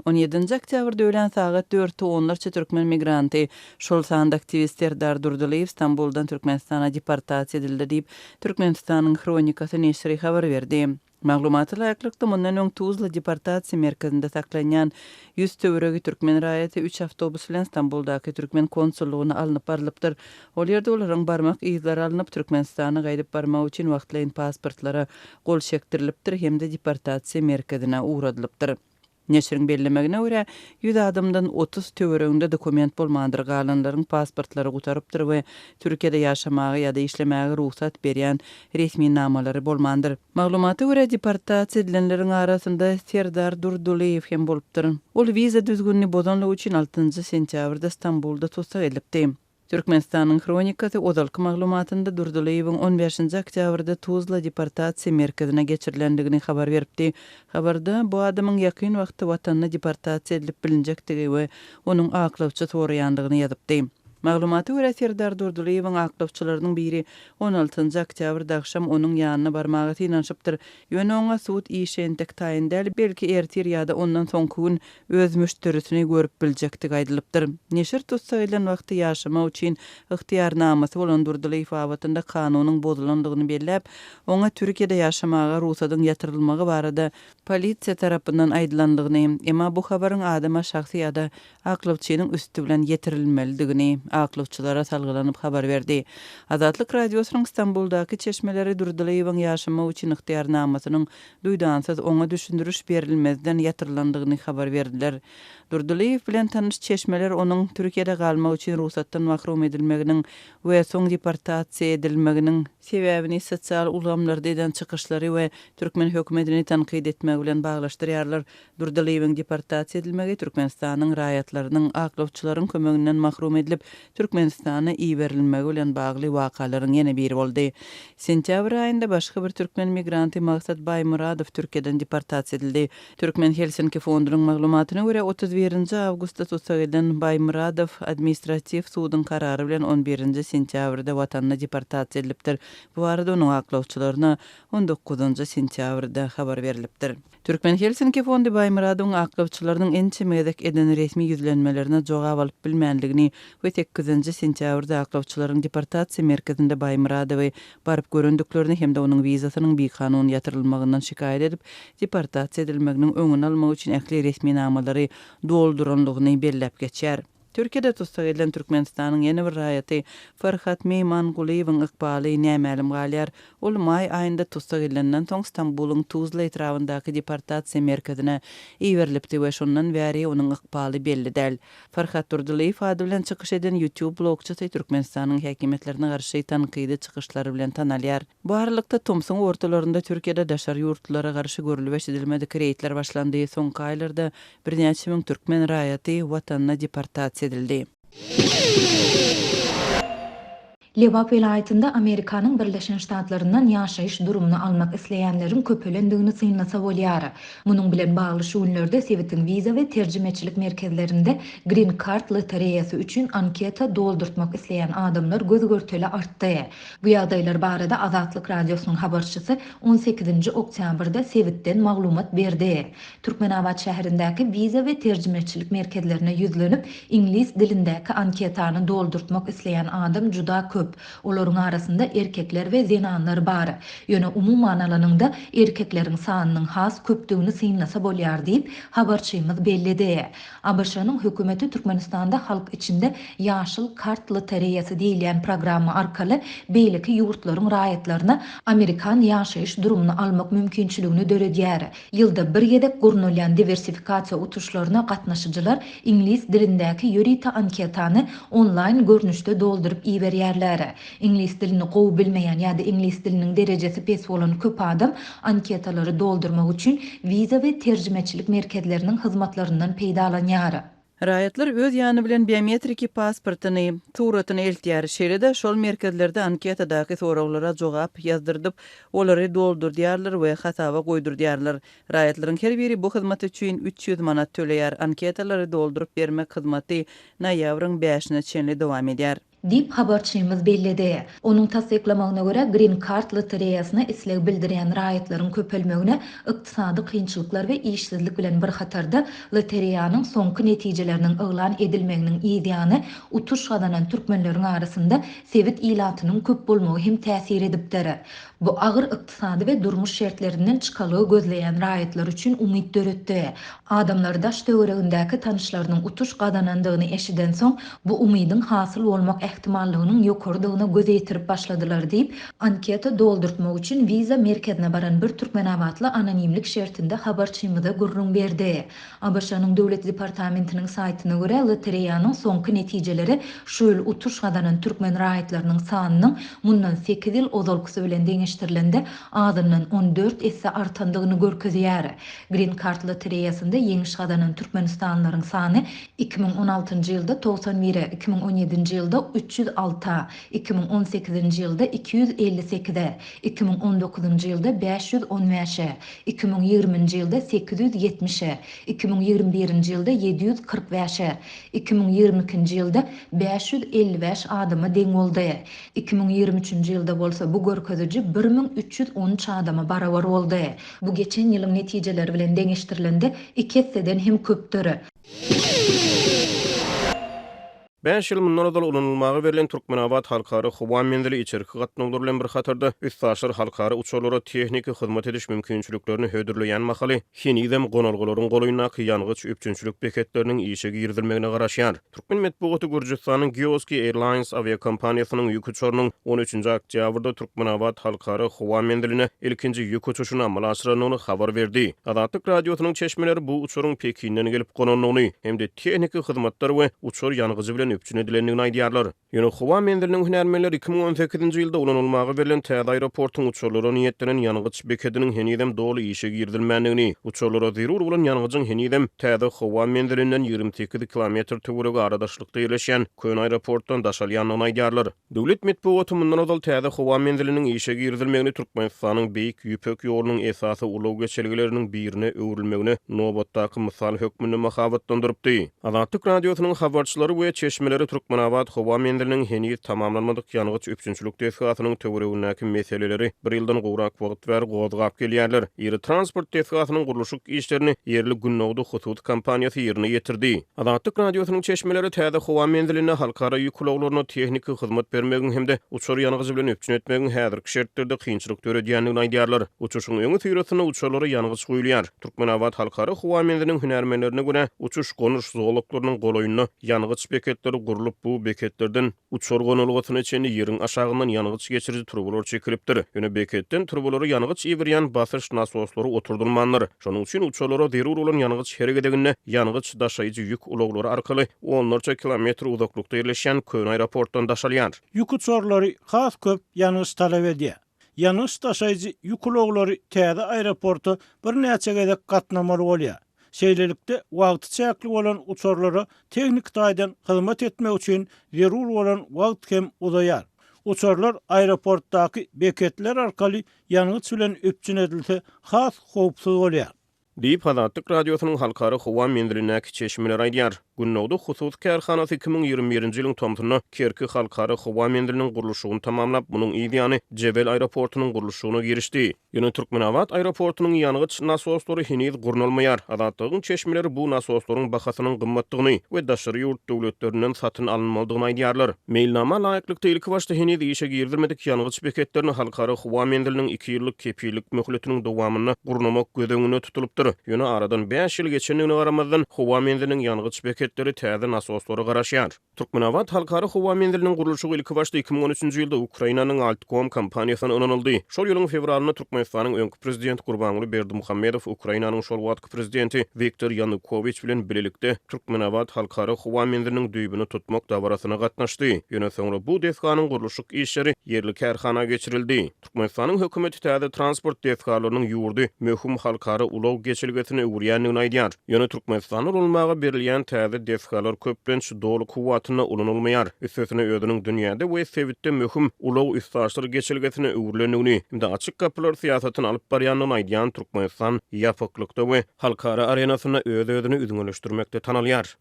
On ýedinji oktýabrda öýlän sagat dörtde onlarça türkmen migranty, şol sanda aktiwist Serdar Durdylyýew Stambuldan Türkmenistana deportasiýa edildi diýip, Türkmenistanyň Hronikasy neşiri habar berdi. Maglumata laýyklykda, mundan öň Tuzla deportasiýa merkezinde saklanýan 100 töweregi türkmen raýaty üç awtobus bilen Stambuldaky türkmen konsullygyna alnyp barlypdyr. Ol ýerde olaryň barmak yzlary alnyp, Türkmenistana gaýdyp barmak üçin wagtlaýyn pasportlara gol çekdirilipdir hem-de deportasiýa merkezine ugradylypdyr. Neşiriň bellemegine görä, 100 adamdan 30 töwereginde dokument bolmandyr, galanlaryň pasportlary gutarypdyr we Türkiýede ýaşamaga ýa-da işlemäge rugsat berýän resminamalary bolmandyr. Maglumata görä, deportasiýa edilenleriň arasynda Serdar Durdylyýew hem bolupdyr. Ol wiza düzgünini bozanlygy üçin altynjy sentýabrda Stambulda tussag edilipdi. Türkmenistanyň Hronikasy ozalky maglumatynda Durdylyýewiň on bäşinji oktýabrda Tuzla deportasiýa merkezine geçirilendigini habar beripdi. Habarda bu adamyň ýakyn wagtda watanyna deportasiýa edilip bilinjekdigi we onuň aklawçy soraýandygyny ýazypdy. Maglumata görä, Serdar Durdylyýewiň aklawçylarynyň biri on altynjy oktýabrda agşam onuň ýanyna barmaga synanyşypdyr. Ýöne oňa sud işi entek taýyn däl, belki ertir ýa-da ondan soňky gün öz müşderisini görüp biljekdigi aýdylypdyr. Neşir tussag edilen wagty ýaşamak üçin ygtyýarnamasy bolan Durdylyýew babatynda kanunyň bozulandygyny belläp, oňa Türkiýede ýaşamaga rugsadyň ýatyrylmagy barada polisiýa tarapyndan aýdylandygyny, emma bu habaryň adama şahsy ýa-da aklawçynyň üsti bilen ýetirilmelidigini aklawçylara salgylanyp habar berdi. Azatlyk Radiosynyň Stambuldaky çeşmeleri Durdylyýewiň ýaşamak üçin ygtyýarnamasynyň duýdansyz oňa düşündiriş berilmezden ýatyrylandygyny habar berdiler. Durdylyýew bilen tanyş çeşmeler onuň Türkiýede galmak üçin rugsatdan mahrum edilmeginiň we soň deportasiýa edilmeginiň sebäbini sosial ulgamlarda eden çykyşlary we türkmen hökümetini tankyt etmegi bilen baglaşdyrýarlar. Durdylyýewiň deportasiýa edilmegi Türkmenistanyň raýatlarynyň aklawçylaryň kömeginden mahrum edilip, Türkmenistana iberilmegi bilen bagly wakalaryň ýene biri boldy. Sentýabr aýynda başga bir türkmen migranty Maksat Baýmyradow Türkiýeden deportasiýa edildi. Türkmen Helsinki fondunyň maglumatyna görä, 31 awgustda tussag edilen Baýmyradow administratiw suduň karary bilen on birinji sentýabrda watanyna deportasiýa edilipdir. Bu barada onuň aklawçylaryna on dokuzynjy sentýabrda habar berlipdir. Türkmen Helsinki fondy Baýmyradowyň aklawçylarynyň ençeme gezek eden resmi ýüzlenmelerine jogap alyp bilmändigini we sekizinji sentýabrda aklawçylaryň deportasiýa merkezinde Baýmyradowy baryp görendiklerini hem-de onuň wizasynyň bikanun ýatyrylmagyndan şikaýat edip, deportasiýa edilmeginiň öňüni almak üçin ähli resminamalary doldurandygyny belläp geçýär. Türkiýede tussag edilen Türkmenistanyň ýene bir raýaty Farhat Meýmangulyýewiň ykbaly nämälim galýar. Ol maý aýynda tussag edilenden soň Stambulyň Tuzla etrabyndaky deportasiýa merkezine iberilipdi we şondan bäri onuň ykbaly belli däl. Farhat Durdylyýew ady bilen çykyş eden YouTube blogçysy Türkmenistanyň häkimiýetlerine garşy tankydy çykyşlary bilen tanalýar. Bu aralykda, tomsuň ortalarynda Türkiýede daşary ýurtlulara garşy görlüp-eşidilmedik reýdler başlandy. Soňky aýlarda birnäçe müň türkmen raýaty watanyna deportasiýa edildi. Lebap welaýatynda Amerikanyň Birleşen Ştatlaryndan ýaşaýyş durumyny almak isleýänleriň köpelendigini synlasa bolýar. Munuň bilen bagly şu günlerde sebitiň wiza we terjimeçilik merkezlerinde Green Card lotereýasy üçin anketa doldurtmak isleýän adamlar göz-görtele artdy. Bu ýagdaýlar barada Azatlyk Radiosynyň habarçysy on sekizinji oktýabrda sebitden maglumat berdi. Türkmenabat şäherindäki wiza we terjimeçilik merkezlerine ýüzlenip, iňlis dilindäki anketany doldurtmak isleýän adam juda köp. Olaryň arasynda erkekler we zenanlar bar. Ýöne umuman alanyňda, erkekleriň sanynyň has köpdügini synlasa bolýar diýip, habarçymyz belledi. ABŞ-nyň hökümeti Türkmenistanda halk içinde Ýaşyl kart lotereýasy diýilýän programma arkaly beýleki ýurtlaryň raýatlaryna amerikan ýaşaýyş durumyny almak mümkinçiligini döredýär. Ýylda bir gezek gurnalýan diwersifikasiýa utuşlaryna gatnaşyjylar iňlis dilindäki ýörite anketany onlaýn görnüşde dolduryp iberýärler. Iňlis dilini gowy bilmeýän ýa-da iňlis diliniň derejesi pes bolan köp adam anketalary doldurmak üçin wiza we terjimeçilik merkezleriniň hyzmatlaryndan peýdalanýar. Raýatlar öz ýany bilen biometriki pasportyny, suratyny eltýär. Şeýle-de şol merkezlerde anketadaky soraglara jogap ýazdyrdyp, olary doldurdýarlar we hasaba goýdurdýarlar. Raýatlaryň her biri bu hyzmat üçin 300 manat töleýär. Anketalary dolduryp bermek hyzmaty noýabryň bäşine çenli dowam edýär. Diýip, habarçymyz belledi. Onuň tassyklamagyna görä, Green Card lotereýasyna isleg bildirýän raýatlaryň köpelmegine ykdysady kynçylyklar we işsizlik bilen bir hatarda, lotereýanyň soňky netijeleriniň yglan edilmeginiň yzýany utuş gazanan türkmenleriň arasynda sebit ilatynyň köp bolmagy hem täsir edipdir. Bu agyr ykdysady we durmuş şertlerinden çykalga gözleýän raýatlar üçin umyt döretdi. Adamlar daş-töweregindäki tanyşlarynyň utuş gazanandygyny eşidensoň, bu umydyň hasyl bolmak ähtimallygynyň ýokarydygyna göz ýetirip başladylar diýip, anketa doldurtmak üçin wiza merkezine baran bir türkmenabatly anonimlik şertinde habarçymyza gürrüň berdi. ABŞ-nyň Döwlet departamentiniň saýtyna görä, lotereýanyň soňky netijeleri şu ýyl utuş gazanan türkmen raýatlarynyň sanynyň mundan sekiz ýyl ozalkysy bilen deňeşdirilende azyndan 14 esse artandygyny görkezýär. Green Card lotereýasynda ýeňiş gazanan türkmenistanlylaryň sany 2016-njy ýylda 91-e, 2017-nji ýylda 306-a, 2018-nji ýylda 258-e, 2019-njy ýylda 515-e, 2020-nji ýylda 870-e, 2021-nji ýylda 745-e, 2022-nji ýylda 555 adama deň boldy. 2023-nji ýylda bolsa bu görkeziji 1313 adama barabar boldy. Bu geçen ýylyň netijeleri bilen deňeşdirilende iki esseden hem köpdür. Bäş ýyl mundan ozal ulanylmaga berlen Türkmenabat Halkara howa menzili içerki gatnawlar bilen bir hatarda, üstaşyr halkara uçarlara tehniki hyzmat ediş mümkinçiliklerini hödürleýän mahaly, henizem gonalgalaryň golaýyndaky ýangyç üpjünçilik beketleriniň işe girizilmegine garaşýar. Türkmen metbugaty Gürjüstanyň Geoski Airlines awiakompaniýasynyň ýük uçarynyň on üçünji oktýabrda Türkmenabat Halkara howa menziline ilkinji ýük uçuşyny amala aşyrandygyny habar berdi. Azatlyk Radiosynyň çeşmeleri bu uçaryň Pekinden gelip gonandygyny hem-de tehniki hyzmatlar we uçar ýangyjy bilen üpjün edilendigini aýdýarlar. Ýöne howa menziliniň hünärmenleri 2018-nji ýylda ulanylmaga berlen täze aeroportuň uçarlara niýetlenen ýangyç bekediniň henizem doly işe girizilmändigini, uçarlara zerur bolan ýangyjyň henizem täze howa menzilinden 28 kilometr töweregi aradaşlykda ýerleşýän köne aeroportdan daşalýandygyny aýdýarlar. Döwlet metbugaty mundan ozal täze howa menziliniň işe girizilmegini Türkmenistanyň Beýik Ýüpek ýolunyň esasy ulag geçelgeleriniň birine öwrülmegine nobatdaky mysal hökmünde mahabatlandyrypdy. Azatlyk Radiosynyň habarçylary we çeşmeleri Türkmenabat howa menziliniň heniz tamamlanmadyk ýangyç üpjünçilik desgasynyň töweregindäki meseleleri bir ýyldan gowrak wagt bäri gozgap gelýärler. Iri transport desgasynyň gurluşyk işlerini ýerli Gündogdy hususy kompaniýasy ýerine ýetirdi. Azatlyk Radiosynyň çeşmeleri täze howa menzilinde halkara ýük ulaglaryna tehniki hyzmat bermegiň hem-de uçar ýangyjy bilen üpjün etmegiň häzirki şertlerde kynçylyk döredýändigini aýdýarlar. Uçuşyň öňüsyrasynda uçarlara ýangyç guýulýar. Türkmenabat Halkara howa menziliniň hünärmenlerine görä, uçuş-gonuş zolaklarynyň golaýynda ýangyç beketleri gurlup, bu beketlerden uçar gonalgasyna çenli ýeriň aşagyndan ýangyç geçiriji turbalar çekilipdir. Ýöne beketden turbalara ýangyç iberýän basyş nasoslary oturdylmandyr. Şonuň üçin uçarlara zerur bolan ýangyç her gezeginde ýangyç daşaýjy ýük ulaglary arkaly onlarça kilometr uzaklykda ýerleşýän köne aeroportdan daşalýar. Ýük uçarlary has köp ýangyç talap edýär. Ýangyç daşaýjy ýük ulaglary täze aeroporta birnäçe gezek gatnamaly bolýar. Şeýlelikde, wagty çäkli bolan uçarlara tehniki taýdan hyzmat etmek üçin zerur bolan wagt hem uzaýar. Uçarlar aeroportdaky beketler arkaly ýangyç bilen üpjün edilse has howpsuz bolýar. Diýip, Azatlyk Radiosynyň Halkara howa menzilindäki çeşmeleri aýdýar. Gündogdy hususy kärhanasy 2021-nji ýylyň tomsunda Kerki halkara howa menziliniň gurluşygyny tamamlap, munuň yz ýany Jebel aeroportunyň gurluşygyna girişdi. Ýöne Türkmenabat aeroportunyň ýangyç nasoslary heniz gurnalmaýar. Azatlygyň çeşmeleri bu nasoslaryň bahasynyň gymmatdygyny we daşary ýurt döwletlerinden satyn alynmalydygyny aýdýarlar. Meýilnama laýyklykda, ilkibaşda heniz işe girizilmedik ýangyç beketlerini Halkara howa menziliniň iki ýyllyk kepillik möhletiniň dowamynda gurnamak göz öňünde tutulypdyr. Ýöne aradan bäş ýyl geçendigine garamazdan, howa menziliniň ýangyç beketleri täze nasoslara garaşýar. Türkmenabat Halkara howa menziliniň gurluşygy ilkibaşda 2013-nji ýylda Ukrainanyň Altkom kompaniýasyna ynanyldy. Şol ýylyň fewralynda Türkmenistanyň öňki prezidenti Gurbanguly Berdimuhamedow Ukrainanyň şol wagtky prezidenti Wiktor Ýanukowiç bilen bilelikde Türkmenabat Halkara howa menziliniň düýbüni tutmak dabarasyna gatnaşdy. Ýöne soňra bu desganyň gurluşyk işleri ýerli kärhana geçirildi. Türkmenistanyň hökümeti täze transport desgalarynyň ýurdy möhüm halkara ulag geçelgesine öwürýändigini aýdýar. Ýöne Türkmenistanda ulanylmaga berilýän täze desgalar köplenç doly kuwwatynda ulanylmaýar. Üstesine özüniň dünýäde we sebitde möhüm ulag-üstaşyr geçelgesine öwrülendigini hem-de açyk gapylar syýasatyny alyp barýandygyny aýdýan Türkmenistan ýapyklykda we halkara arenasynda öz-özüni üzňeleşdirmekde tanalýar.